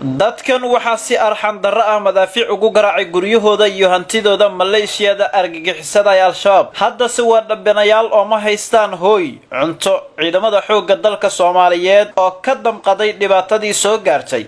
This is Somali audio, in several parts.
Dadkan waxaa si arxan darro ah madaafiic ugu garaacay guryahooda iyo hantidooda maleeshiyada argagixisada ee Al-Shabaab. Haddase waa dhabinayaal oo ma haystaan hooy, cunto. Ciidamada xoogga dalka Soomaaliyeed oo ka damqaday dhibaatadii soo gaartay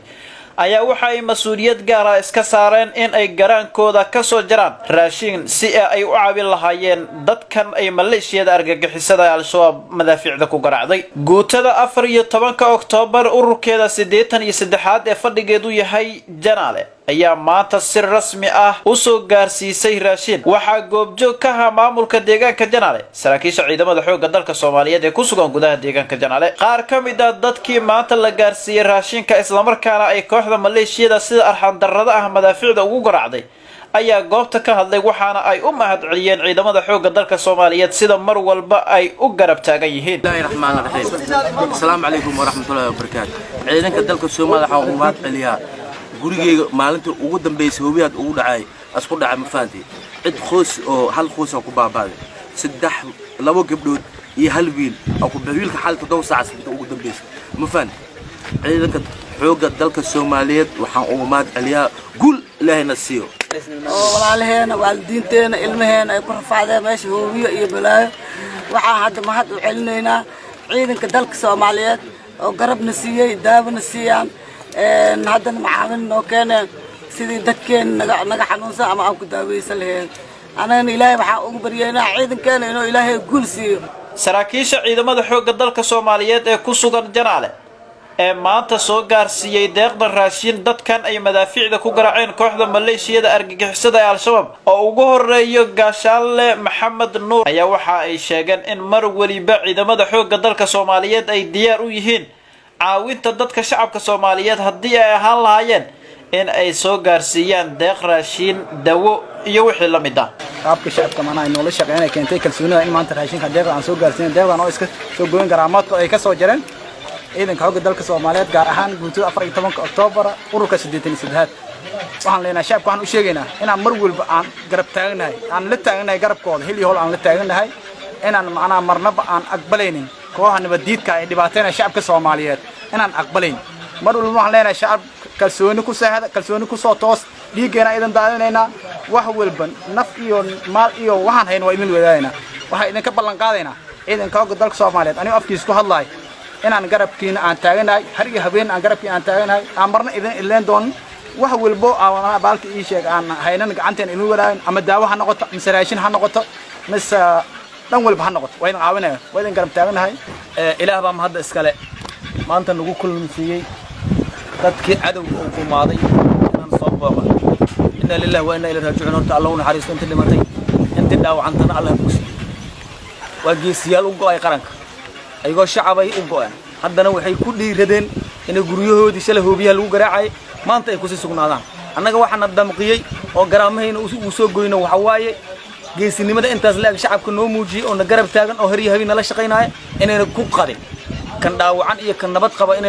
ayaa waxa ay mas-uuliyad gaara iska saareen in ay garaankooda ka soo jaraan raashin si ay u caawin lahaayeen dadkan ay maleeshiyada argagixisada ee Al-Shabaab madaafiicda ku garaacday. Guutada 14-ka Oktoobar, ururkeeda 83aad ee fadhigeedu yahay Janaale, ayaa maanta si rasmi ah usoo gaarsiisay raashin. Waxaa goobjoog ka ahaa maamulka deegaanka Janaale, saraakiisha ciidamada xoogga dalka Soomaaliyeed ee ku sugan gudaha deegaanka Janaale. Qaar ka mid ah dadkii maanta la gaarsiiyey raashinka, islamarkaana ay kooxda maleeshiyada sida arxandarrada ah madaafiicda ugu garaacday, ayaa goobta ka hadlay, waxaana ay u mahad celiyeen ciidamada xoogga dalka Soomaaliyeed sida mar walba ay u garab taagan yihiin. Bismillahi raxmaani raxiim. Asalaamu calaykum waraxmatullahi wabarakaatu. Ciidanka dalka Soomaaliya waxaan u mahad celiyaa. Gurigeyga maalintii ugu dambaysay hobiyaad ugu dhacay, isku dhacay, ma fahanti? Cid qoys oo hal qoys oo ku baabaaday, saddex, labo gabdhood iyo hal wiil oo ku wiilka xal 7 saac inta ugu dambaysay, ma fahanti? Ciidanka xoogga dalka Soomaaliyeed waxaan ugu mahad celiyaa. Guul Ilaahayna siiyo. Oo walaalaheena, waalidiinteena, ilmaheena ay ku rafaadeen meesha hoobiyo iyo balaayo. Waxaan hadda mahad u celinaynaa ciidanka dalka Soomaaliyeed oo garabna siiyey, daawona siiyaan, haddana macaawin noo keeneen sidii dadkeena naga xanuunsan ama aan ku daaweysan lahayn. Anagana Ilaahay waxaan ugu baryeynaa ciidankeena inuu Ilaahay guul siiyo. Saraakiisha ciidamada xoogga dalka Soomaaliyeed ee ku sugan Janaale ee maanta soo gaarsiiyey deeqda raashin dadkan ay madaafiicda ku garaaceen kooxda maleeshiyada argagixisada ee Al-Shabaab, oo ugu horeeyo Gaashaanle Maxamed Nuur, ayaa waxa ay sheegeen in mar weliba ciidamada xoogga dalka Soomaaliyeed ay diyaar u yihiin caawinta dadka shacabka Soomaaliyeed, haddii ay ahaan lahaayeen in ay soo gaarsiiyaan deeq raashiin, dawo iyo wixii la mid ah. Qaabka shacabka macnaha ay noola shaqeynay keentay kalsoonida in maanta raashinka deeqda aan soo gaarsiinay, deeqdan oo iska soo goyn garaamaadka ay ka soo jareen ciidanka xoogga dalka Soomaaliyeed, gaar ahaan guutada 14-ka Oktoobar, ururka 83aad. Waxaan leenahay shacabka, waxaan u sheegaynaa inaan mar walba aan garab taagnahay, aan la taagnahay garabkooda, hil iyo hool aan la taagnahay, inaan macnaha marnaba aan aqbalaynin kooxa nabaddiidka ay dhibaateynaya shacabka Soomaaliyeed, inaan aqbalayn mar walba. Waxaan leenahay shacab, kalsooni ku seexda, kalsooni ku soo toos. Dhiiggeena idin daadinaynaa, wax walba, naf iyo maal iyo waxaan hayn waa idin wadaagaynaa. Waxaan idinka ballan qaadaynaa ciidanka xoogga dalka Soomaaliyeed, anigoo afkiisa ku hadlaay, inaan garabkiina aan taaganahay, har iyo habeen aan garabkiina aan taaganahay, aan marna idin ileen doonin. Wax walbo aan baalka ii sheeg aan haynan gacanteen idin wadaagin, ama daawo ha noqoto, mise raashin ha noqoto, mise dhan walba ha noqoto, waa idin caawinaya, waa idin garab taaganahay. Ilaah baa mahadda iskale maanta nagu kulmsiiyey dadkii cadowga uu gumaaday inaan soo booqan. Inna lillahi wa inna ilayhi raajicuun. Horta Allah u naxariisto intii dhimatay, intii dhaawacantana Allah bogsiyo. Waa geesiyaal u go'ay qaranka, ayagoo shacabay u go'een. Haddana waxay ku dhiiradeen inay guryahoodii shalay hoobiyaha lagu garaacayay maanta ay kusii sugnaadaan. Annaga waxaana damqiyey oo garaamahayna uu soo goyno waxa waaye geesinimada intaas la-eg shacabka noo muujiyey oo na garab taagan oo heryo habeen nala shaqaynaya, inayna ku qadin kan dhaawacan iyo kan nabad qaba inay